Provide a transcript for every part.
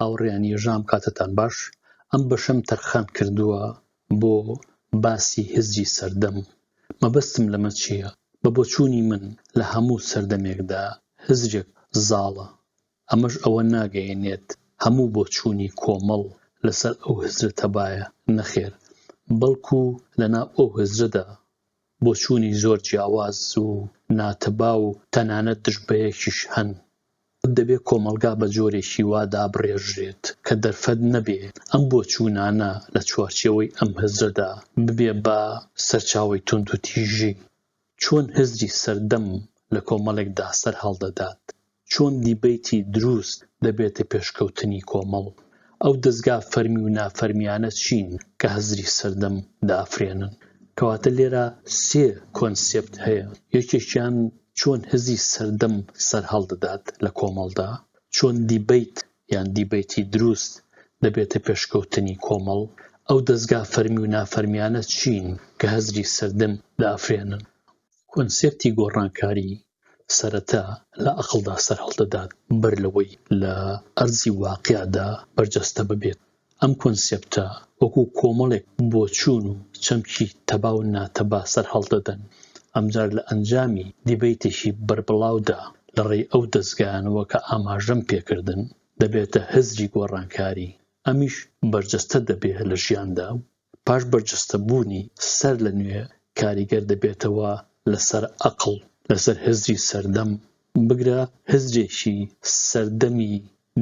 هاوڕێیانی ژام کاتتان باش ئەم بەشەم تەرخان کردووە بۆ باسی هزری سەردەم مەبەستم لەمە چییە؟ بە بۆچوونی من لە هەموو سەردەمێکدا هزرێک زاڵە ئەمەش ئەوە ناگەیەنێت هەموو بۆچوونی کۆمەڵ لەسەر ئەو هزرە تەبایە نەخێر بەڵکو لەناو ئەو هزرەدا بۆچوونی زۆر جیاواز و ناتەبا و تەنانەت دژ بەیەکیش هەن. دەبێ کۆمەڵگا بە جۆرێکی وا دابڕێژرێت کە دەرفەت نەبێ ئەم بۆچوونانە لە چوارچێوەی ئەم هزرەدا ببێ بە سەرچاوەی توندوتیژی. چۆن هزری سەردەم لە کۆمەڵێکدا سەرهەڵدەدات؟ چۆن دیبەیتی دروست دەبێتە پێشکەوتنی کۆمەڵ؟ ئەو دەزگا فەرمی و نافەرمیانە چین کە هزری سەردەم دەئافرێنن؟ کەواتە لێرە سێ کۆنسێپت هەیە، یەکێکیان چۆن هزری سەردەم سەرهەڵدەدات لە کۆمەڵدا، چۆن دیبەیت یان دیبەیتی دروست دەبێتە پێشکەوتنی کۆمەڵ، ئەو دەزگا فەرمی و نافەرمیانە چین کە هزری سەردەم دەئافرێنن؟ کۆنسێپتی گۆڕانکاری سەرەتا لە ئەقڵدا سەرهەڵدەدات بەر لەوەی لە ئەرزی واقیعدا بەرجەستە ببێت. ئەم کۆنسێپتە وەکو کۆمەڵێک بۆچوون و چەمکی تەبا و ناتەبا سەرهەڵدەدەن، ئەمجار لە ئەنجامی دیبەیتێکی بەربڵاودا لە ڕێی ئەو دەزگایانەوە کە ئاماژەم پێکردن، دەبێتە هزری گۆڕانکاری، ئەمیش بەرجەستە دەبێ لە ژیاندا و پاش بەرجەستەبوونی سەر لە نوێ کاریگەر دەبێتەوە لەسەر ئەقڵ، لەسەر هزری سەردەم، بگرە هزرێکی سەردەمی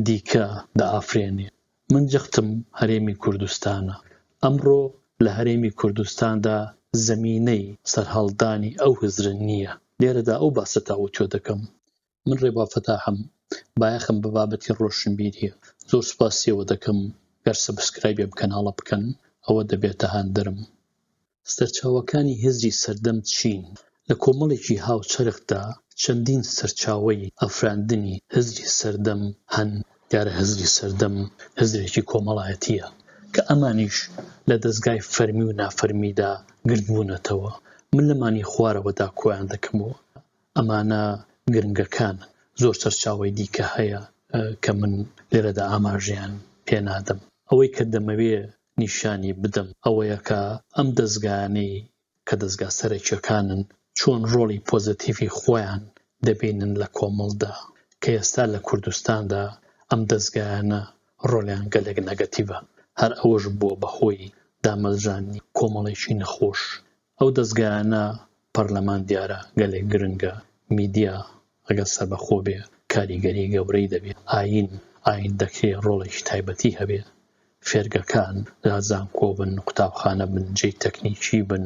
دیکە دەئافرێنێ. من جەختم هەرێمی کوردستانە. ئەمڕۆ لە هەرێمی کوردستاندا زەمینەی سەرهەڵدانی ئەو هزرە نییە. لێرەدا ئەو باسە تاوتوێ دەکەم. من ڕێبا فەتاحم، بایەخم بە بابەتی ڕۆشنبیرییە. زۆر سوپاسی ئێوە دەکەم گەر subscribe ی ئەم کەناڵە بکەن، ئەوە دەبێتە هاندەرم. سەرچاوەکانی هزری سەردەم چین؟ لە کۆمەڵێکی هاوچەرخدا چەندین سەرچاوەی ئەفراندنی هزری سەردەم هەن، دیارە هزری سەردەم هزرێکی کۆمەڵایەتییە کە ئەمانیش لە دەزگای فەرمی و نافەرمیدا گردبوونەتەوە، من لەمانی خوارەوەدا کۆیان دەکەمەوە. ئەمانە گرنگەکانن، زۆر سەرچاوەی دیکە هەیە کە من لێرەدا ئاماژەیان پێ نادەم. ئەوەی کە دەمەوێ نیشانی بدەم ئەوەیە کە ئەم دەزگایانەی کە دەزگا سەرەکیەکانن چۆن ڕۆڵی پۆزەتیڤی خۆیان دەبینن لە کۆمەڵدا، کە ئێستا لە کوردستاندا ئەم دەزگایانە ڕۆڵیان گەلێک نەگەتیڤە، هەر ئەوەش بووە بە هۆی دامەزراندنی کۆمەڵێکی نەخۆش ئەو دەزگایانە پەرلەمان دیارە گەلێک گرنگە، میدیا ئەگەر سەربەخۆ بێ کاریگەری گەورەی دەبێ، ئایین، ئایین دەکرێ ڕۆڵێکی تایبەتی هەبێ، فێرگەکان جا زانکۆ بن، قوتابخانە بن، جێی تەکنیکی بن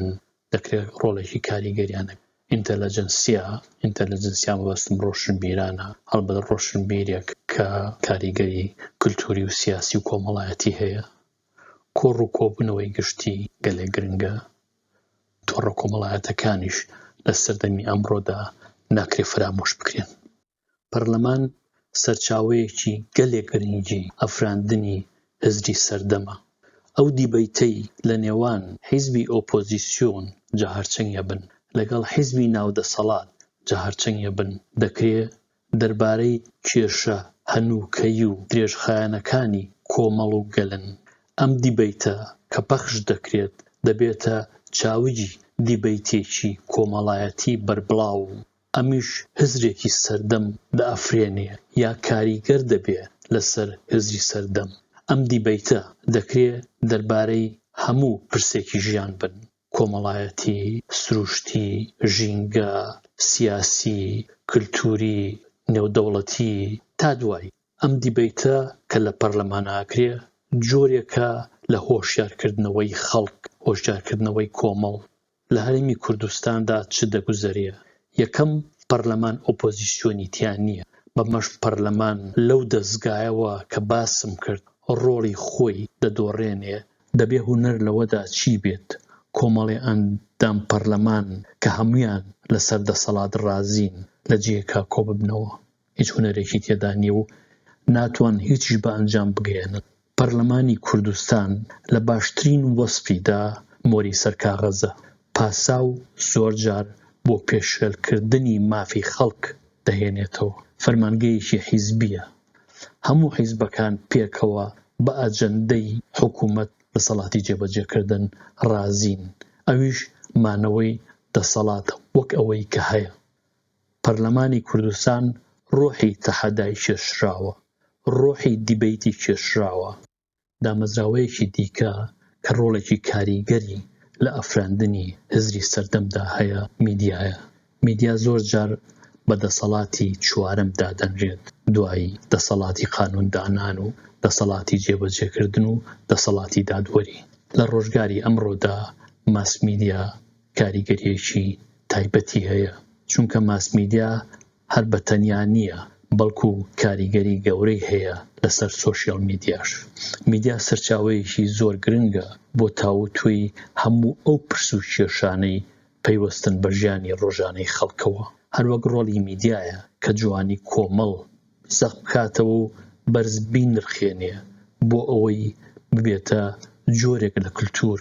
دەکرێ ڕۆڵێکی کاریگەریان هەبێ. ئینتەلەجنسیا، ئینتەلەجنسیا مەبەستم ڕۆشنبیرانە، هەڵبەت ڕۆشنبیرێک کە کاریگەری کلتوری و سیاسی و کۆمەڵایەتی هەیە، کۆڕ و کۆبوونەوەی گشتی گەلێک گرنگە، تۆڕە کۆمەڵایەتەکانیش لە سەردەمی ئەمڕۆدا ناکرێ فەرامۆش بکرێن. پەرلەمان سەرچاوەیەکی گەلێک گرنگی ئەفراندنی هزری سەردەمە. ئەو دیبەیتەی لە نێوان حیزبی ئۆپۆزیسیۆن جا هەرچەنگە بن، لەگەڵ حیزبی ناو دەسەڵات جا هەرچەنگە بن، دەکرێ دەربارەی کێشە هەنووکەیی و درێژخایەنەکانی کۆمەڵ و گەلن. ئەم دیبەیتە کە پەخش دەکرێت دەبێتە چاوگی دیبەیتێکی کۆمەڵایەتی بەربڵاو و ئەمیش هزرێکی سەردەم دەئەفرێنێ یا کاریگەر دەبێ لەسەر هزری سەردەم. ئەم دیبەیتە دەکرێ دەربارەی هەموو پرسێکی ژیان بن. کۆمەڵایەتی، سروشتی، ژینگە، سیاسی، کلتوری، نێودەوڵەتی، تا دوایی. ئەم دیبەیتە کە لە پەرلەمان ئاکرێ جۆرێکە لە هۆشیارکردنەوەی خەڵک، هۆشیارکردنەوەی کۆمەڵ. لە هەرێمی کوردستاندا چ دەگوزەرێ؟ یەکەم، پەرلەمان ئۆپۆزیسیۆنی تیا نییە، بەمەش پەرلەمان لەو دەزگایەوە کە باسم کرد ڕۆڵی خۆی دەدۆڕێنێ، دەبێ هونەر لەوەدا چی بێت کۆمەڵێ ئەندام پەرلەمان کە هەموویان لەسەر دەسەڵات ڕازین لە جێیەکا کۆببنەوە هیچ هونەرێکی تێدا نیە و ناتوان هیچیش بە ئەنجام بگەیەنن. پەرلەمانی کوردستان لە باشترین وەسفیدا مۆری سەر کاغەزە، پاساو زۆر جار بۆ پێشێلکردنی مافی خەڵک دەهێنێتەوە، فەرمانگەیەکی حیزبیە. هەموو حیزبەکان پێکەوە بە ئەجەندەی حکوومەت دەسەڵاتی جێبەجێکردن ڕازین، ئەویش مانەوەی دەسەڵاتە وەک ئەوەی کە هەیە. پەرلەمانی کوردستان ڕۆحی تەحەدای کێشراوە، ڕۆحی دیبەیتی کێشراوە. دامەزراوەیەکی دیکە کە ڕۆڵێکی کاریگەری لە ئەفراندنی هزری سەردەمدا هەیە میدیایە. میدیا زۆر جار بە دەسەڵاتی چوارەم دادەنرێت دوای دەسەڵاتی قانوندانان و دەسەڵاتی جێبەجێکردن و دەسەڵاتی دادوەری. لە ڕۆژگاری ئەمڕۆدا ماس میدیا کاریگەرییەکی تایبەتی هەیە، چونکە ماس میدیا هەر بە تەنیا نییە، بەڵکو کاریگەری گەورەی هەیە لەسەر سۆشیال میدیاش. میدیا سەرچاوەیەکی زۆر گرنگە بۆ تاووتوێی هەموو ئەو پرس و کێشانەی پەیوەستن بە ژیانی ڕۆژانەی خەڵکەوە. هەروەک ڕۆڵی میدیایە کە جوانی کۆمەڵ زەق بکاتەوە و بەرز بینرخێنێ بۆ ئەوەی ببێتە جۆرێک لە کلتور.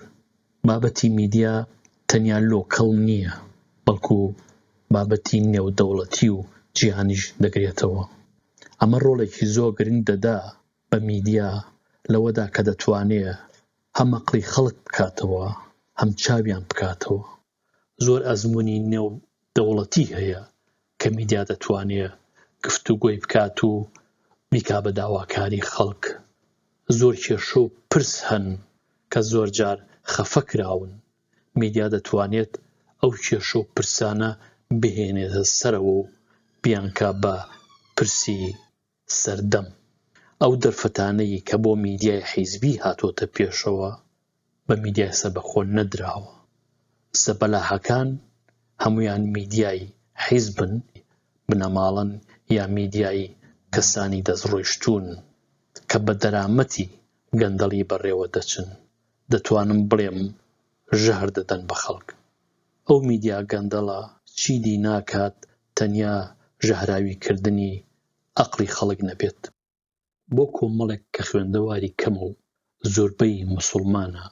بابەتی میدیا تەنیا local نییە، بەڵکو بابەتی نێودەوڵەتی و جیهانیش دەگرێتەوە. ئەمە ڕۆڵێکی زۆر گرنگ دەدا بە میدیا لەوەدا کە دەتوانێ هەم ئەقڵی خەڵک بکاتەوە، هەم چاویان بکاتەوە. زۆر ئەزموونی نێو دەوڵەتی هەیە کە میدیا دەتوانێ گفتوگۆی بکات و بیکا بە داواکاری خەڵک. زۆر کێشە و پرس هەن کە زۆر جار خەفە کراون، میدیا دەتوانێت ئەو کێشە و پرسانە بهێنێتە سەرەوە و بیانکا بە پرسی سەردەم. ئەو دەرفەتانەی کە بۆ میدیای حیزبی هاتۆتە پێشەوە بە میدیای سەربەخۆ نەدراوە. زەبەلاحەکان هەموویان میدیای حیزبن، بنەماڵەن یا میدیای کەسانی دەستڕۆیشتوون کە بە دەرامەتی گەندەڵی بەڕێوە دەچن. دەتوانم بڵێم ژەهر دەدەن بە خەڵک. ئەو میدیا گەندەڵە چیدی ناکات تەنیا ژەهراوی کردنی ئەقڵی خەڵک نەبێت. بۆ کۆمەڵێک کە خوێندەواری کەمە و زۆربەی موسوڵمانە،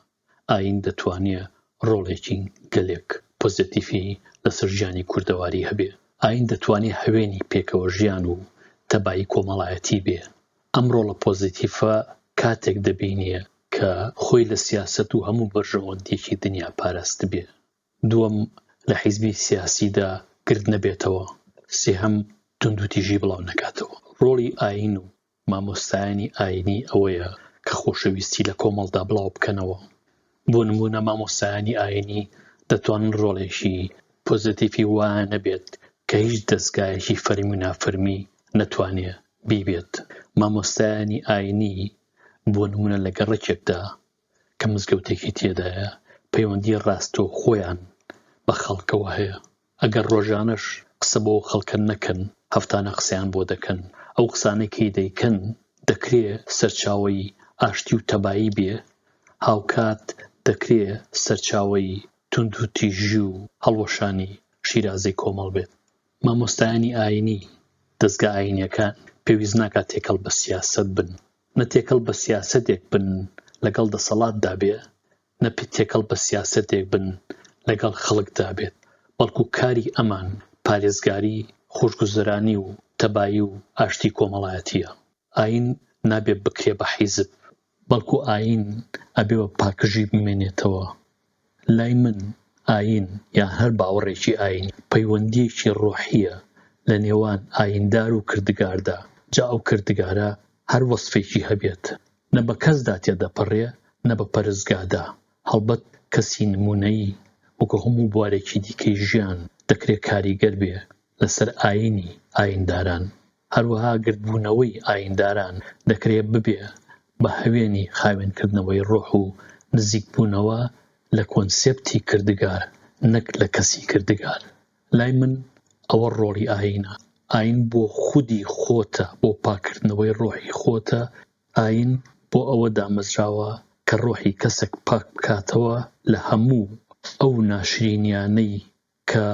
ئایین دەتوانێ ڕۆڵێکی گەلێک پۆزەتیفی لەسەر ژیانی کوردەواری هەبێ. ئایین دەتوانێ هەوێنی پێکەوە ژیان و تەبایی کۆمەڵایەتی بێ. ئەم ڕۆڵە پۆزیتیفە کاتێک دەبینێ کە خۆی لە سیاسەت و هەموو بەرژەوەندییەکی دنیا پاراستبێ. دووەم، لە حیزبی سیاسیدا گرد نەبێتەوە. سێهەم، توندوتیژی بڵاو نەکاتەوە. ڕۆڵی ئایین و مامۆستایانی ئایینی ئەوەیە کە خۆشەویستی لە کۆمەڵدا بڵاو بکەنەوە. بۆ نموونە مامۆستایانی ئایینی دەتوانن ڕۆڵێکی پۆزەتیفی وایان هەبێت کە هیچ دەزگایەکی فەرمی و نافەرمی نەتوانێ بیبێت. مامۆستایانی ئایینی بۆ نموونە لە گەڕەکێکدا کە مزگەوتێکی تێدایە پەیوەندی ڕاستەوخۆیان بە خەڵکەوە هەیە. ئەگەر ڕۆژانەش قسە بۆ ئەو خەڵکە نەکەن، هەفتانە قسەیان بۆ دەکەن. ئەو قسانەی کەی دەیکەن دەکرێ سەرچاوەی ئاشتی و تەبایی بێ، هاوکات دەکرێ سەرچاوەی توندوتیژی و هەڵوەشانی شیرازەی کۆمەڵ بێت. مامۆستایانی ئایینی، دەزگا ئایینیەکان پێویست ناکات تێکەڵ بە سیاسەت بن، نە تێکەڵ بە سیاسەتێک بن لەگەڵ دەسەڵاتدا بێ، نە تێکەڵ بە سیاسەتێک بن لەگەڵ خەڵکدا بێت، بەڵکو کاری ئەمان پارێزگاری خۆشگوزەرانی و تەبایی و ئاشتی کۆمەڵایەتییە. ئایین نابێ بکرێ بە حیزب، بەڵکو ئایین ئەبێ بە پاکژی بمێنێتەوە. لای من ئایین یان هەر باوەڕێکی ئایینی پەیوەندییەکی ڕۆحییە لە نێوان ئاییندار و کردگاردا، جا ئەو کردگارە هەر وەسفێکی هەبێت، نە بە کەسدا تێدەپەڕێ نە بە پەرستگادا، هەڵبەت کەسی نموونەیی وەکو هەموو بوارێکی دیکەی ژیان دەکرێ کاریگەر بێ لەسەر ئایینی ئایینداران، هەروەها گردبوونەوەی ئایینداران دەکرێ ببێ بە هەوێنی خاوێنکردنەوەی ڕۆح و نزیکبوونەوە لە کۆنسێپتی کردگار نەک لە کەسی کردگار. لای من ئەوە ڕۆڵی ئایینە. ئایین بۆ خودی خۆتە، بۆ پاککردنەوەی ڕۆحی خۆتە، ئایین بۆ ئەوە دامەزراوە کە ڕۆحی کەسێک پاک بکاتەوە لە هەموو ئەو ناشرینیانەی کە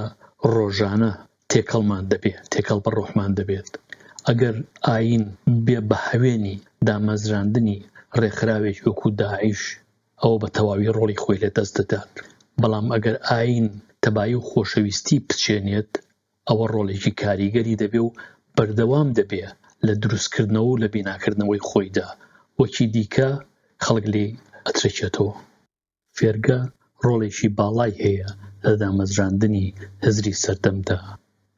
ڕۆژانە تێکەڵمان دەبێ، تێکەڵ بە ڕۆحمان دەبێت. ئەگەر ئایین ببێ بە هەوێنی دامەزراندنی ڕێکخراوێکی وەکوو داعش، ئەوە بە تەواوی ڕۆڵی خۆی لە دەست دەدات. بەڵام ئەگەر ئایین تەبایی و خۆشەویستی بچێنێت، ئەوە ڕۆڵێکی کاریگەری دەبێ و بەردەوام دەبێ. لە دروستکردنەوە و لە بیناکردنەوەی خۆیدا، وەکی دیکە خەڵک لێی ئەترەکێتەوە. فێرگە ڕۆڵێکی باڵای هەیە لە دامەزراندنی هزری سەردەمدا.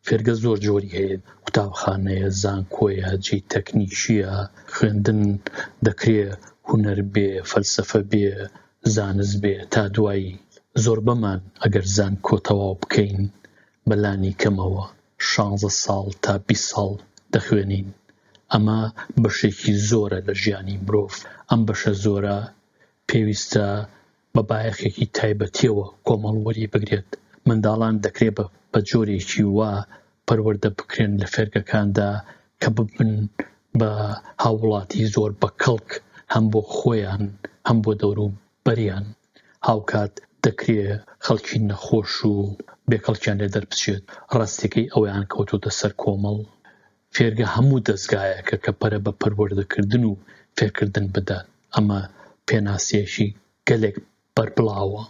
فێرگە زۆر جۆری هەیە، قوتابخانەیە، زانکۆیە، جێی تەکنیکییە، خوێندن دەکرێ هونەر بێ، فەلسەفە بێ، زانست بێ تا دوایی. زۆربەمان ئەگەر زانکۆ تەواو بکەین بە لانی کەمەوە شانزە ساڵ تا 20 ساڵ دەخوێنین. ئەمە بەشێکی زۆرە لە ژیانی مرۆڤ. ئەم بەشە زۆرە پێویستە بە بایەخێکی تایبەتیەوە کۆمەڵ وەری بگرێت، منداڵان دەکرێت بە جۆرێکی وا پەروەردە بکرێن لە فێرگەکاندا کە ببن بە هاووڵاتی زۆر بەکەڵک هەم بۆ خۆیان هەم بۆ دەوروبەریان، هاوکات دەکرێ خەڵکی نەخۆش و بێکەڵکیان لێ دەربچێت، ڕاستیەکەی ئەوەیان کەوتۆتە سەر کۆمەڵ. فێرگە هەموو دەزگایەکە کە پەرە بە پەروەردەکردن و فێرکردن بدات، ئەمە پێناسەیەکی گەلێک بەربڵاوە.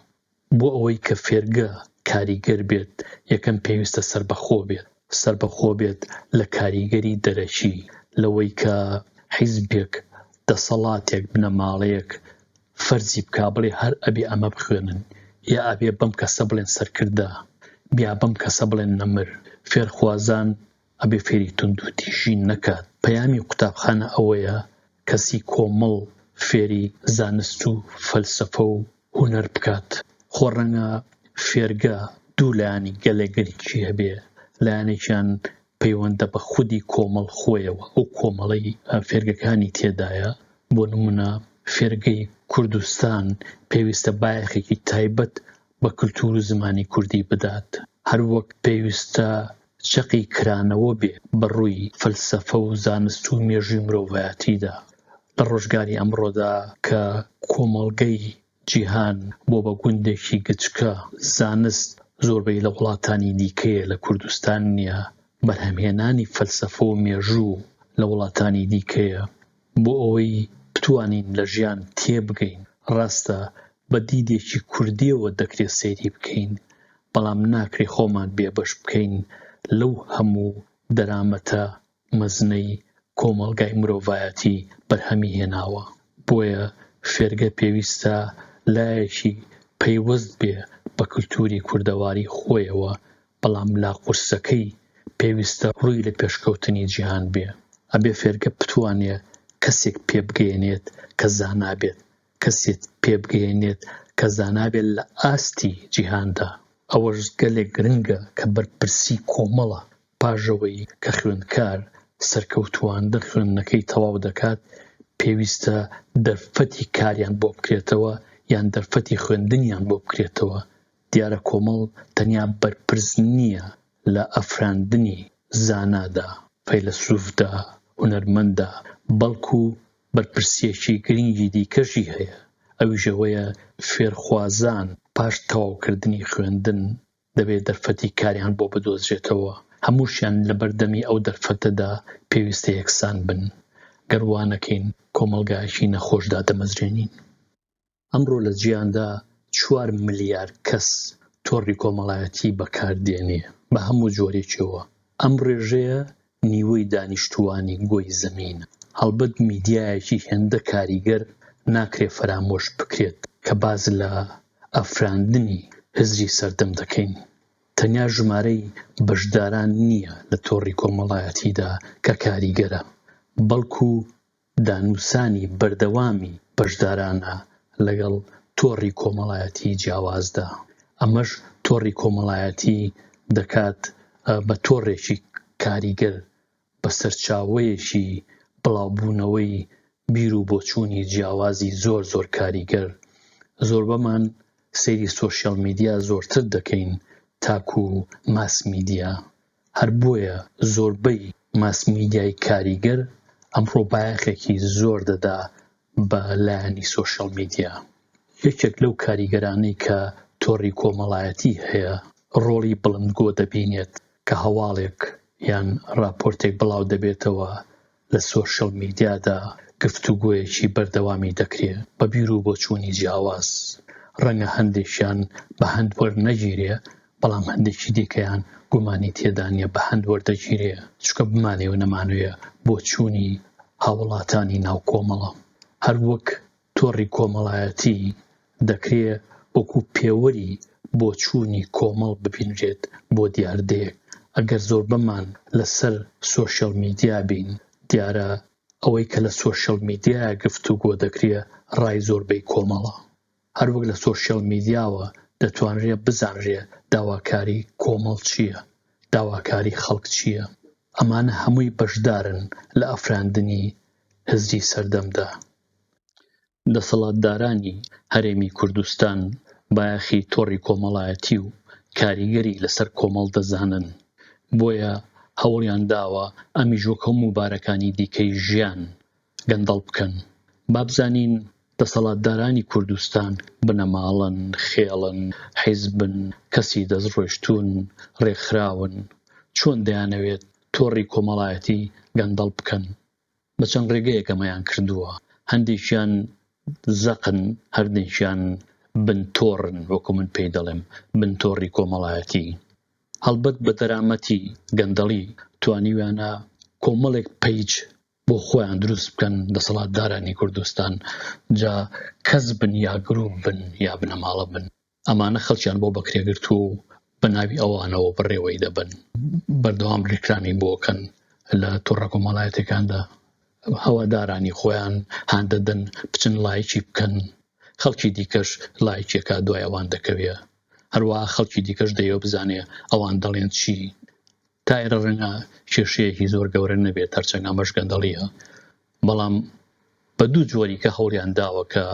بۆ ئەوەی کە فێرگە کاریگەر بێت، یەکەم پێویستە سەربەخۆ بێت، سەربەخۆ بێت لە کاریگەری دەرەکی، لەوەی کە حیزبێک، دەسەڵاتێک، بنەماڵەیەک فەرزی بکا بڵێ هەر ئەبێ ئەمە بخوێنن، یا ئەبێ بەم کەسە بڵێن سەرکردە، یا بەم کەسە بڵێن نەمر. فێرخوازان ئەبێ فێری توندوتیژی نەکات. پەیامی قوتابخانە ئەوەیە کەسی کۆمەڵ فێری زانست و فەلسەفە و هونەر بکات. خۆ ڕەنگە فێرگە دوو لایەنی گەلێک گرنگی هەبێ، لایەنێکیان پەیوەندە بە خودی کۆمەڵ خۆیەوە، ئەو کۆمەڵەی فێرگەکانی تێدایە، بۆ نمونە فێرگەی کوردستان پێویستە بایەخێکی تایبەت بە کلتور و زمانی کوردی بدات، هەروەک پێویستە چەقی کرانەوە بێ بە ڕووی فەلسەفە و زانست و مێژووی مرۆڤایەتیدا. لە ڕۆژگاری ئەمڕۆدا کە کۆمەڵگەی جیهان بۆ بە گوندێکی گچکە، زانست زۆربەی لە وڵاتانی دیکەیە لە کوردستان نییە، بەرهەمهێنانی فەلسەفە و مێژوو لە وڵاتانی دیکەیە، بۆ ئەوەی بتوانین لە ژیان تێبگەین، ڕاستە بە دیدێکی کوردییەوە دەکرێ سەیری بکەین، بەڵام ناکرێ خۆمان بێبەش بکەین لەو هەموو دەرامەتە مەزنەی کۆمەڵگای مرۆڤایەتی بەرهەمی هێناوە. بۆیە فێرگە پێویستە لایەکی پەیوەست بێ بە کلتوری کوردەواری خۆیەوە، بەڵام لا قورسەکەی پێویستە ڕووی لە پێشکەوتنی جیهان بێ. ئەبێ فێرگە بتوانێ کەسێک پێبگەیەنێت کە زانا بێت، کەسێت پێبگەیەنێت کە زانا بێت لە ئاستی جیهاندا. ئەوەش گەلێک گرنگە کە بەرپرسی کۆمەڵە پاش ئەوەی کە خوێندکار سەرکەوتوواندە خوێندنەکەی تەواو دەکات، پێویستە دەرفەتی کاریان بۆ بکرێتەوە یان دەرفەتی خوێندنیان بۆ بکرێتەوە. دیارە کۆمەڵ تەنیا بەرپرس نییە لە ئەفراندنی زانادا، فەیلەسوفدا، هونەرمەندا، بەڵکو بەرپرسییەکی گرنگی دیکەشی هەیە، ئەویش ئەوەیە فێرخوازان پاش تەواوکردنی خوێندن دەبێت دەرفەتی کاریان بۆ بدۆزرێتەوە، هەمووشیان لەبەردەمی ئەو دەرفەتەدا پێویستە یەکسان بن، گەر وا نەکەین کۆمەڵگایەکی نەخۆش دادەمەزرێنین. ئەمڕۆ لە جیهاندا چوار ملیار کەس تۆڕی کۆمەڵایەتی بەکاردێنێ بە هەموو جۆرێکیەوە، ئەم ڕێژەیە نیوەی دانیشتووانی گۆی زەمینە. هەڵبەت میدیایەکی هێندە کاریگەر ناکرێ فەرامۆش بکرێت کە باس لە ئەفراندنی هزری سەردەم دەکەین. تەنیا ژمارەی بەشداران نییە لە تۆڕی کۆمەڵایەتیدا کە کاریگەرە، بەڵکو دانوسانی بەردەوامی بەشدارانە لەگەڵ تۆڕی کۆمەڵایەتی جیاوازدا، ئەمەش تۆڕی کۆمەڵایەتی دەکات بە تۆڕێکی کاریگەر، بە سەرچاوەیەکی بڵاوبوونەوەی بیر و بۆچوونی جیاوازی زۆر زۆر کاریگەر. زۆربەمان سەیری سۆشیال میدیا زۆرتر دەکەین تاکو ماس میدیا، هەر بۆیە زۆربەی ماس میدیای کاریگەر ئەمڕۆ بایەخێکی زۆر دەدا بە لایەنی سۆشیال میدیا. یەکێک لەو کاریگەرانەی کە تۆڕی کۆمەڵایەتی هەیە ڕۆڵی بڵندگۆ دەبینێت کە هەواڵێک یان ڕاپۆرتێک بڵاو دەبێتەوە لە سۆشیال میدیادا گفتوگۆیەکی بەردەوامی دەکرێ بە بیر و بۆچوونی جیاواز، ڕەنگە هەندێکیان بە هەند وەرنەگیرێ. بەڵام هەندێکی دیکەیان گومانی تێدا نییە بە هەند وەردەگیرێ، چونکە بمانەوێ و نەمانەوێ بۆچوونی هاوڵاتانی ناو کۆمەڵە. هەر وەک تۆڕی کۆمەڵایەتی دەکرێ وەکو پێوەری بۆچوونی کۆمەڵ ببینرێت بۆ دیاردەیەک. ئەگەر زۆربەمان لەسەر سۆشیال میدیا بین، دیارە ئەوەی کە لە سۆشیال میدیایا گفتوگۆ دەکرێ ڕای زۆربەی کۆمەڵە. هەروەک لە سۆشیال میدیاوە دەتوانرێ بزانرێ داواکاری کۆمەڵ چییە، داواکاری خەڵک چییە. ئەمانە هەمووی بەشدارن لە ئەفراندنی هزری سەردەمدا. دەسەڵاتدارانی هەرێمی کوردستان بایەخی تۆڕی کۆمەڵایەتی و کاریگەری لەسەر کۆمەڵ دەزانن، بۆیە هەوڵیان داوە ئەمیش وەک هەموو بارەکانی دیکەی ژیان گەندەڵ بکەن. با بزانین دەسەڵاتدارانی کوردستان بنەماڵەن، خێڵن، حیزبن، کەسی دەستڕۆیشتوون، ڕێکخراون، چۆن دەیانەوێت تۆڕی کۆمەڵایەتی گەندەڵ بکەن؟ بە چەند ڕێگەیەک ئەمەیان کردووە، هەندێکیان زەقن، هەردێکیان بنتۆڕن، وەکو من پێی دەڵێم بنتۆڕی کۆمەڵایەتی. هەڵبەت بە دەرامەتی گەندەڵی توانیویانە کۆمەڵێک page بۆ خۆیان دروست بکەن دەسەڵاتدارانی کوردستان جا کەس بن یا گروپ بن یا بنەماڵە بن ئەمانە خەڵکیان بۆ بەکرێ گرتووە و بە ناوی ئەوانەوە بەڕێوەی دەبەن بەردەوام ڕیکلامی بۆ کەن لە تۆڕە کۆمەڵایەتەکاندا هەوادارانی خۆیان هاندەدەن بچن لایکی بکەن خەڵکی دیکەش لایکێکا دوای ئەوان دەکەوێ هەروە خەڵکی دیکەش دەیەوە بزانێ ئەوان دەڵێن چی تا ئێرە ڕەنگە کێشەیەکی زۆر گەورە نەبێت هەرچەند ئەمەش گەندەڵیە بەڵام بە دوو جۆری کە هەوڵیان داوە کە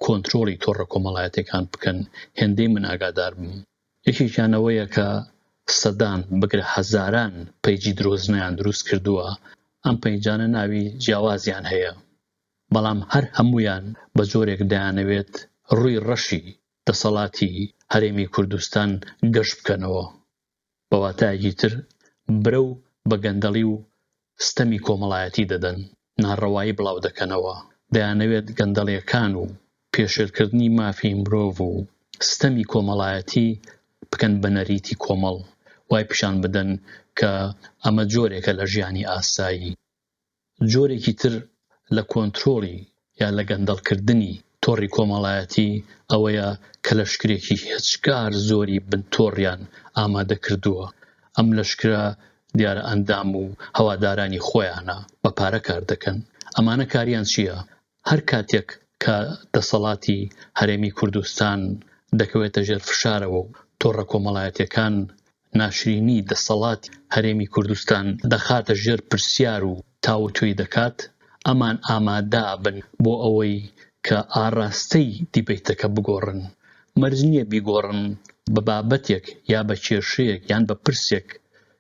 کۆنترۆڵی تۆڕە کۆمەڵایەتەکان بکەن هێندەی من ئاگادار بم یەکێکیان ئەوەیە کە سەدان بگرە هەزاران page ی درۆزنیان دروست کردووە ئەم page انە ناوی جیاوازیان هەیە بەڵام هەر هەمویان بە جۆرێک دەیانەوێت ڕووی ڕەشی دەسەڵاتی هەرێمی کوردستان گەش بکەنەوە بە واتایەکی تر برەو بە گەندەڵی و ستەمی کۆمەڵایەتی دەدەن، ناڕەوایی بڵاو دەکەنەوە، دەیانەوێت گەندەڵیەکان و پێشێلکردنی مافی مرۆڤ و ستەمی کۆمەڵایەتی بکەن بە نەریتی کۆمەڵ، وای پیشان بدەن کە ئەمە جۆرێکە لە ژیانی ئاسایی. جۆرێکی تر لە کۆنترۆڵی یا لە گەندەڵکردنی تۆڕی کۆمەڵایەتی ئەوەیە کە لەشکرێکی هێجگار زۆری بن تۆڕیان ئامادە کردووە. ئەم لەشکرە دیارە ئەندام و هەوادارانی خۆیانە بە پارە کار دەکەن. ئەمانە کاریان چییە؟ هەر کاتێک کە دەسەڵاتی هەرێمی کوردستان دەکەوێتە ژێر فشارەوە و تۆڕە کۆمەڵایەتیەکان ناشرینی دەسەڵاتی هەرێمی کوردستان دەخاتە ژێر پرسیار و تاوتوێی دەکات، ئەمان ئامادەبن بۆ ئەوەی کە ئاڕاستەی دیبەیتەکە بگۆڕن. مەرج نییە بیگۆڕن بە بابەتێک یا بە کێشەیەک یان بە پرسێک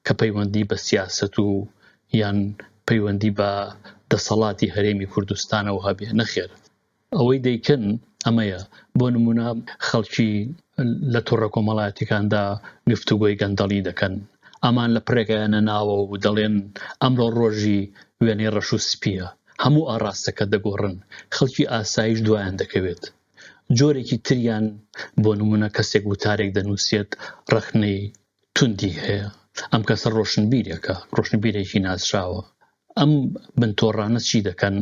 کە پەیوەندی بە سیاسەت و یان پەیوەندی بە دەسەڵاتی هەرێمی کوردستانەوە هەبێ، نەخێر ئەوەی دەیکەن ئەمەیە، بۆ نمونە خەڵکی لە تۆڕە کۆمەڵایەتیەکاندا گفتوگۆی گەندەڵی دەکەن، ئەمان لە پڕێکایانە ناوە و دەڵێن ئەمڕۆ ڕۆژی وێنەی ڕەش و سپییە، هەموو ئاڕاستەکە دەگۆڕن، خەڵکی ئاساییش دوایان دەکەوێت. جۆرێکی تریان بۆ نمونە کەسێک وتارێک دەنووسێت ڕەخنەی توندی هەیە، ئەم کەسە ڕۆشنبیرێکە، ڕۆشنبیرێکی ناسراوە، ئەم بنتۆڕانە چی دەکەن؟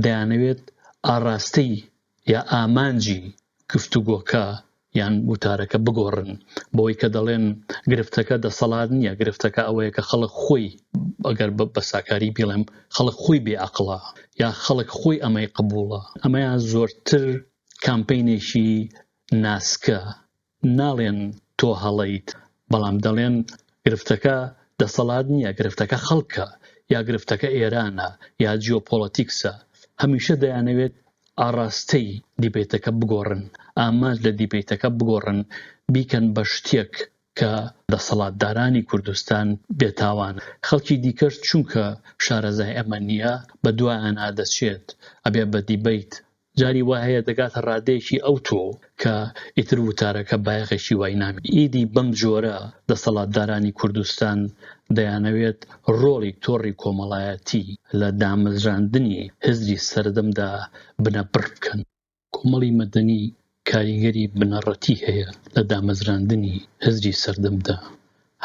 دەیانەوێت ئاڕاستەی یا ئامانجی گفتوگۆکە یان وتارەکە بگۆڕن بەوەی کە دەڵێن گرفتەکە دەسەڵات نییە گرفتەکە ئەوەیە کە خەڵک خۆی ئەگەر بە ساکاری بیڵێم خەڵک خۆی بێ ئەقڵە یا خەڵک خۆی ئەمەی قبوڵە ئەمەیان زۆرتر کامپەینێکی ناسکە ناڵێن تۆ هەڵەیت، بەڵام دەڵێن گرفتەکە دەسەڵات نییە، گرفتەکە خەڵکە، یا گرفتەکە ئێرانە، یا جیۆپۆڵەتیکسە. هەمیشە دەیانەوێت ئاڕاستەی دیبەیتەکە بگۆڕن، ئامانج لە دیبەیتەکە بگۆڕن، بیکەن بە شتێک کە دەسەڵاتدارانی کوردستان بێتاوانن. خەڵکی دیکەش چونکە شارەزای ئەمە نییە، بەدوایانا دەچێت، ئەبێ بە دیبەیت جاری وا هەیە دەگاتە ڕادەیەکی ئەوتۆ کە ئیتر وتارەکە بایەخێکی وای نامێنێت. ئیدی بەم جۆرە دەسەڵاتدارانی کوردستان دەیانەوێت ڕۆڵی تۆڕی کۆمەڵایەتی لە دامەزراندنی هزری سەردەمدا بنەبڕ بکەن. کۆمەڵی مەدەنی. کاریگەری بنەڕەتی هەیە لە دامەزراندنی هزری سەردەمدا.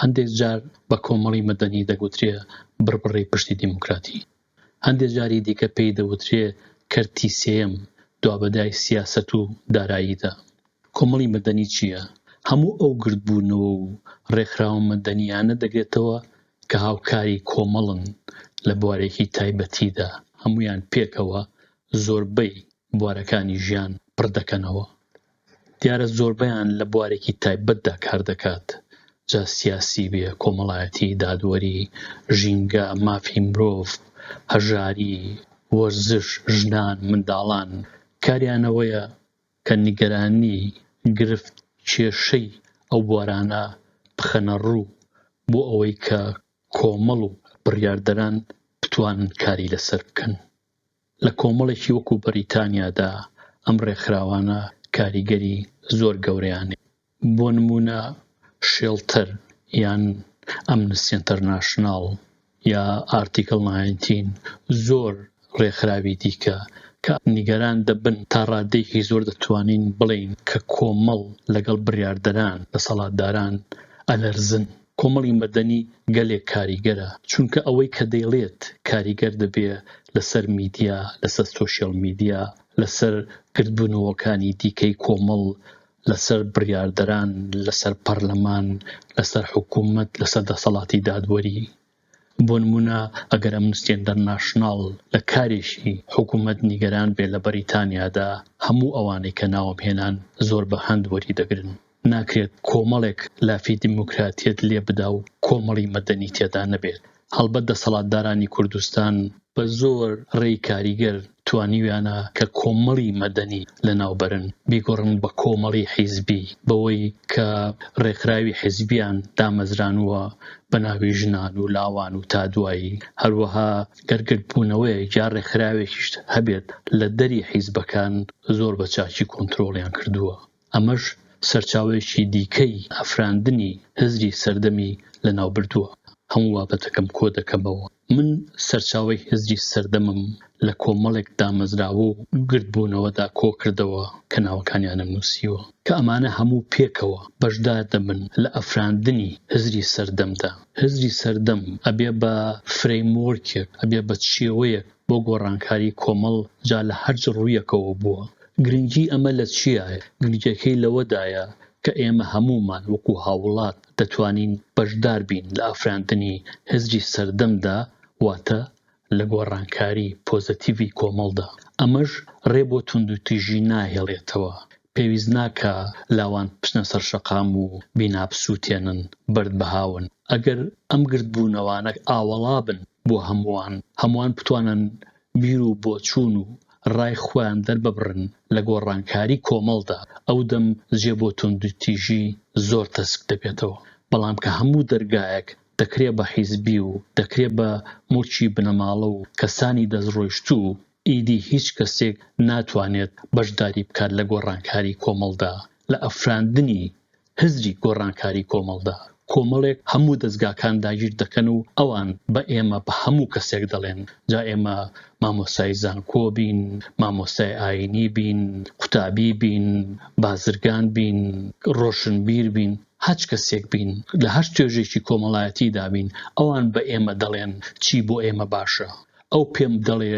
هەندێک جار بە کۆمەڵی مەدەنی دەگوترێ بڕبڕەی پشتی دیموکراتی. هەندێ جاری دیکە پێی دەوترێ کەرتی سێیەم دوابەدای سیاسەت و داراییدا. کۆمەڵی مەدەنی چییە؟ هەموو ئەو گردبوونەوە و ڕێکخراوە مەدەنییانە دەگرێتەوە کە هاوکاری کۆمەڵن لە بوارێکی تایبەتیدا، هەموویان پێکەوە زۆربەی بوارەکانی ژیان پڕ دەکەنەوە. دیارە زۆربەیان لە بوارێکی تایبەتدا کار دەکات، جا سیاسی بێ، کۆمەڵایەتی، دادوەری، ژینگە، مافی مرۆڤ، هەژاری، وەرزش، ژنان، منداڵان، کاریان ئەوەیە کە نیگەرانی، گرفت، کێشەی ئەو بوارانە بخەنە ڕوو بۆ ئەوەی کە کۆمەڵ و بڕیاردەران بتوانن کاری لەسەر بکەن. لە کۆمەڵێکی وەکو بەریتانیادا ئەم ڕێکخراوانە کاریگەری زۆر گەورەیان هەیە. بۆ نموونە شێڵتەر یان ئەمنستی ئینتەرناشناڵ یا ئارتیکڵ ناینتین زۆر ڕێکخراوی دیکە کە نیگەران دەبن تا ڕادەیەکی زۆر دەتوانین بڵێین کە کۆمەڵ لەگەڵ بڕیاردەران، دەسەڵاتداران ئەلەرزن. کۆمەڵی مەدەنی گەلێک کاریگەرە، چونکە ئەوەی کە دەیڵێت کاریگەر دەبێ لەسەر میدیا، لەسەر سۆشیال میدیا، لەسەر گردبوونەوەکانی دیکەی کۆمەڵ، لەسەر بڕیاردەران، لەسەر پەرلەمان، لەسەر حکوومەت، لەسەر دەسەڵاتی دادوەری. بۆ نموونە ئەگەر ئەمنستی ئینتەرناشناڵ لە کارێکی حکوومەت نیگەران بێ لە بەریتانیادا، هەموو ئەوانەی کە ناوم هێنان زۆر بە هەند وەری دەگرن. ناکرێت کۆمەڵێک لافی دیموکراتیەت لێ بدا و کۆمەڵی مەدەنی تێدا نەبێت. هەڵبەت دەسەڵاتدارانی کوردستان بە زۆر ڕێی کاریگەر توانیویانە کە کۆمەڵی مەدەنی لەناو بەرن، بیگۆڕن بە کۆمەڵی حیزبی، بەوەی کە ڕێکخراوی حیزبیان دامەزرانووە بە ناوی ژنان و لاوان و تا دوایی، هەروەها گەر گردبوونەوەیەک یا ڕێکخراوێکیش هەبێت لە دەری حیزبەکان زۆر بە چاکی کۆنترۆڵیان کردووە. ئەمەش سەرچاوەیەکی دیکەی ئەفراندنی هزری سەردەمی لەناوبردووە. هەموو بابەتەکەم کۆدەکەمەوە. من سەرچاوەی هزری سەردەمم لە کۆمەڵێک دامەزراوە و گردبوونەوەدا کۆکردەوە کە ناوەکانیانم نووسیوە، کە ئەمانە هەموو پێکەوە بەشدار دەبن لە ئەفراندنی هزری سەردەمدا. هزری سەردەم ئەبێ بە فرەیموۆرکێک، ئەبێ بە چێوەیەک بۆ گۆڕانکاری کۆمەڵ جا لە هەرچ ڕوویەکەوە بووە. گرنگی ئەمە لە چیایە؟ گرنگیەکەی لەوەدایە کە ئێمە هەموومان وەکو هاوڵات دەتوانین بەشدار بین لە ئافراندنی هزری سەردەمدا واتە لە گۆڕانکاری پۆزەتیڤی کۆمەڵدا. ئەمەش ڕێ بۆ توندوتیژی ناهێڵێتەوە. پێویست ناکا لاوان بچنە سەر شەقام و بینا بسووتێنن، بەرد بهاون. ئەگەر ئەم گردبوونەوانە ئاوەڵا بن بۆ هەمووان، هەمووان بتوانن بیر و بۆچوون و ڕای خۆیان دەرببڕن لە گۆڕانکاری کۆمەڵدا، ئەو دەم جێ بۆ توندوتیژی زۆر تەسک دەبێتەوە. بەڵام کە هەموو دەرگایەک دەکرێ بە حیزبی و دەکرێ بە موڵکی بنەماڵە و کەسانی دەستڕۆیشتوو، ئیدی هیچ کەسێک ناتوانێت بەشداری بکات لە گۆڕانکاری کۆمەڵدا، لە ئەفراندنی هزری گۆڕانکاری کۆمەڵدا. کۆمەڵێک هەموو دەزگاکان داگیر دەکەن و ئەوان بە ئێمە بە هەموو کەسێک دەڵێن، جا ئێمە مامۆستای زانکۆ بین، مامۆستای ئایینی بین، قوتابی بین، بازرگان بین، ڕۆشنبیر بین، هەچ کەسێک بین، لە هەر توێژێکی کۆمەڵایەتیدا بین، ئەوان بە ئێمە دەڵێن چی بۆ ئێمە باشە. ئەو پێم دەڵێ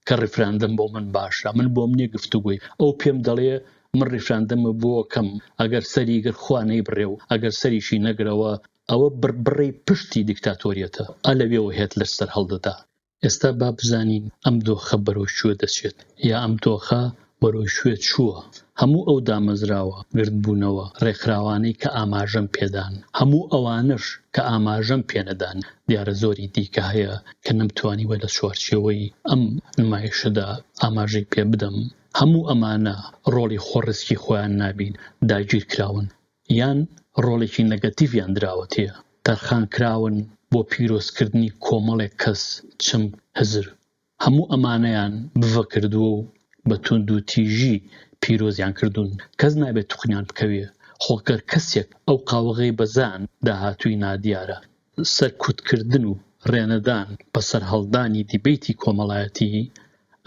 کە ڕیفراندەم بۆ من باشە، من بۆم نییە گفتوگۆی، ئەو پێم دەڵێ من ڕیفراندەمە بۆ کەم، ئەگەر سەری گرت خوا نەیبڕێ و ئەگەر سەریشی نەگرەوە ئەوە بڕبڕەی پشتی دیکتاتۆریەتە، ئا لەوێوە هێتلەر سەرهەڵدەدا. ئێستا با بزانین ئەم دۆخە بەرەو کوێ دەچێت یا ئەم دۆخە بەرەو کوێ چووە؟ هەموو ئەو دامەزراوە، گردبوونەوە، ڕێکخراوانەی کە ئاماژەم پێدان، هەموو ئەوانەش کە ئاماژەم پێنەدان، دیارە زۆری دیکە هەیە کە نەمتوانیوە لە چوارچێوەی ئەم نمایشەدا ئاماژەی پێ بدەم، هەموو ئەمانە ڕۆڵی خۆڕسکی خۆیان نابین، داگیرکراون یان ڕۆڵێکی نەگەتیڤیان دراوەتێ، تەرخانکراون بۆ پیرۆزکردنی کۆمەڵێک کەس، چمک، هزر. هەموو ئەمانەیان بڤە کردووە و بە توندوتیژی پیرۆزیان کردوون، کەس نابێت توخنیان بکەوێ، خۆ گەر کەسێک ئەو قاوغەی بەزاند داهاتووی نادیارە. سەرکوتکردن و ڕێنەدان بە سەرهەڵدانی دیبەیتی کۆمەڵایەتی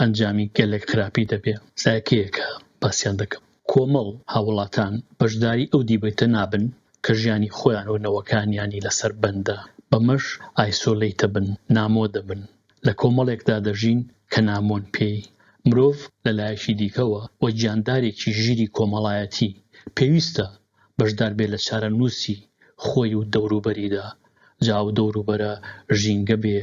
ئەنجامی گەلێک خراپی دەبێ. سایەکەیەکە باسیان دەکەم. کۆمەڵ هاوڵاتان بەشداری ئەو دیبەیتە نابن کە ژیانی خۆیان و نەوەکانیانی لەسەر بەندە، بەمەش isolate دەبن، نامۆ دەبن. لە کۆمەڵێکدا دەژین کە نامۆن پێی. مرۆڤ لە لایەکی دیکەوە وەک گیاندارێکی ژیری کۆمەڵایەتی پێویستە بەشدار بێت لە چارەنووسی خۆی و دەوروبەریدا، جا ئەو دەوروبەرە ژینگە بێ،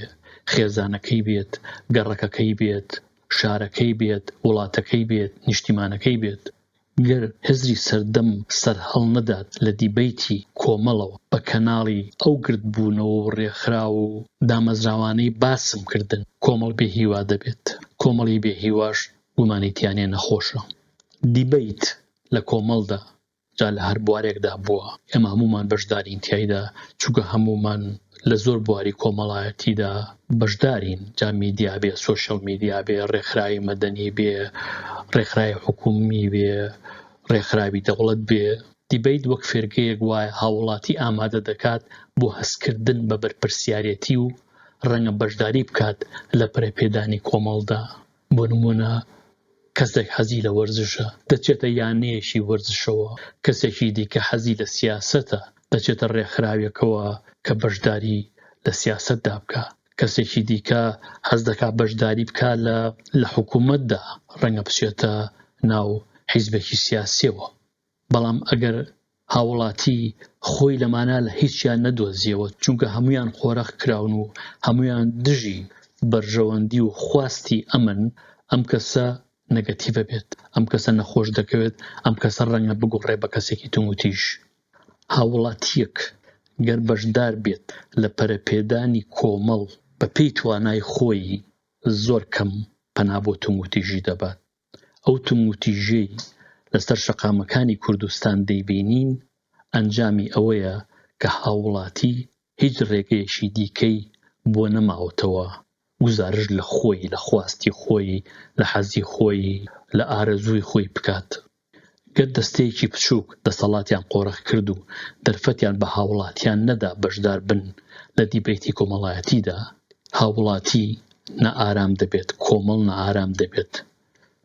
خێزانەکەی بێت، گەڕەکەکەی بێت، شارەکەی بێت، وڵاتەکەی بێت، نیشتیمانەکەی بێت. گەر هزری سەردەم سەرهەڵنەدات لە دیبەیتی کۆمەڵەوە بە کەناڵی ئەو گردبوونەوە و ڕێکخراو و دامەزراوانەی باسم کردن، کۆمەڵ بێ هیوا دەبێت. کۆمەڵی بێ هیواش گومانی تیانیە نەخۆشە. دیبەیت لە کۆمەڵدا جا لە هەر بوارێکدا بووە ئێمە هەموومان بەشدارین تیایدا چونکە هەموومان لە زۆر بواری کۆمەڵایەتیدا بەشدارین جا میدیا بێ social media بێ ڕێکخراوی مەدەنی بێ ڕێکخراوی حکومی بێ ڕێکخراوی دەوڵەت بێ دیبەیت وەک فێرگەیەک وایە هاوڵاتی ئامادە دەکات بۆ هەستکردن بە بەرپرسیارێتی و ڕەنگە بەشداری بکات لە پەرەپێدانی کۆمەڵدا بۆ نموونە کەسێک حەزی لە وەرزشە دەچێتە یانەیەکی وەرزشەوە، کەسێکی دیکە حەزی لە سیاسەتە دەچێتە ڕێکخراوێکەوە کە بەشداری لە سیاسەتدا بکا، کەسێکی دیکە حەز دەکا بەشداری بکا لە لە حکوومەتدا ڕەنگە بچێتە ناو حیزبێکی سیاسییەوە. بەڵام ئەگەر هاوڵاتی خۆی لەمانە لە هیچیان نەدۆزیەوە چونکە هەمویان قۆرخ کراون و هەمویان دژی بەرژەوەندی و خواستی ئەمن، ئەم کەسە نەگەتیڤە بێت، ئەم کەسە نەخۆش دەکەوێت، ئەم کەسە ڕەنگە بگۆڕێ بە کەسێکی توندوتیژ. هاوڵاتیەک گەر بەشدار بێت لە پەرەپێدانی کۆمەڵ بە پێی توانای خۆی زۆر کەم پەنا بۆ توندوتیژی دەبات. ئەو توندوتیژیەی لەسەر شەقامەکانی کوردستان دەیبینین ئەنجامی ئەوەیە کە هاوڵاتی هیچ رێگەیەکی دیکەی بۆ نەماوەتەوە گوزارشت لە خۆی، لە خواستی خۆی، لە حەزی خۆی، لە ئارەزووی خۆی بکات. گەر دەستەیەکی بچووک دەسەڵاتیان قۆرخ کرد و دەرفەتیان بە هاوڵاتیان نەدا بەشدار بن لە دیبەیتی کۆمەڵایەتیدا، هاوڵاتی نائارام دەبێت، کۆمەڵ نائارام دەبێت،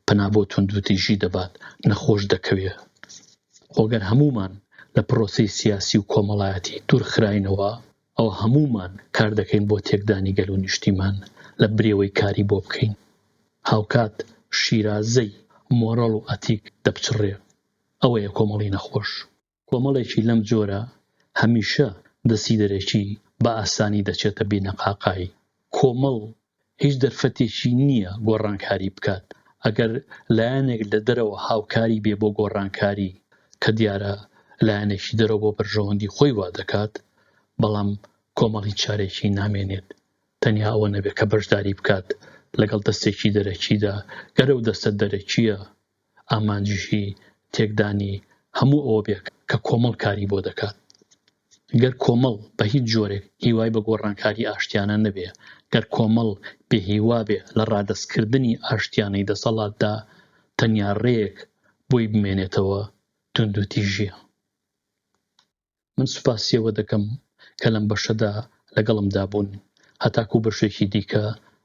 پەنا بۆ توندوتیژی دەبات، نەخۆش دەکەوێ. خۆ گەر هەموومان لە پرۆسەی سیاسی و کۆمەڵایەتی دوور خراینەوە، ئەوە هەموومان کار دەکەین بۆ تێکدانی گەل و نیشتیمان، لە برێوەی کاری بۆ بکەین. هاوکات شیرازەی مۆڕەڵ و ئەتیک دەپچڕێ. ئەوەیە کۆمەڵی نەخۆش. کۆمەڵێکی لەم جۆرە هەمیشە دەستی دەرەکی بە ئاسانی دەچێتە بینەقاقای. کۆمەڵ هیچ دەرفەتێکی نییە گۆڕانکاری بکات، ئەگەر لایەنێک لە دەرەوە هاوکاری بێ بۆ گۆڕانکاری، کە دیارە لایەنێکی دەرەوە بۆ بەرژەوەندی خۆی وا دەکات، بەڵام کۆمەڵ هیچ چارێکی نامێنێت تەنیا ئەوە نەبێت کە بەشداری بکات لەگەڵ دەستێکی دەرەکیدا، گەر ئەو دەستە دەرەکییە ئامانجیشی تێکدانی هەموو ئەوە بێ کە کۆمەڵ کاری بۆ دەکات. گەر کۆمەڵ بە هیچ جۆرێک هیوای بە گۆڕانکاری ئاشتیانە نەبێ، گەر کۆمەڵ بێ هیوا بێ لە ڕادەستکردنی ئاشتیانەی دەسەڵاتدا، تەنیا ڕێیەک بۆی بمێنێتەوە توندوتیژییە. من سوپاسی ئێوە دەکەم کە لەم بەشەدا لەگەڵمدا بوون. هەتاکوو بەشێکی دیکە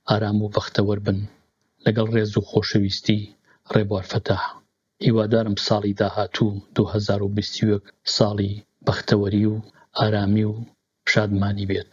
ئارام و بەختەوەر بن. لەگەڵ ڕێز و خۆشەویستی، ڕێبوار فەتاح. هیوادارم ساڵی داهاتوو 2021 ساڵی بەختەوەری و ئارامی و شادمانی بێت.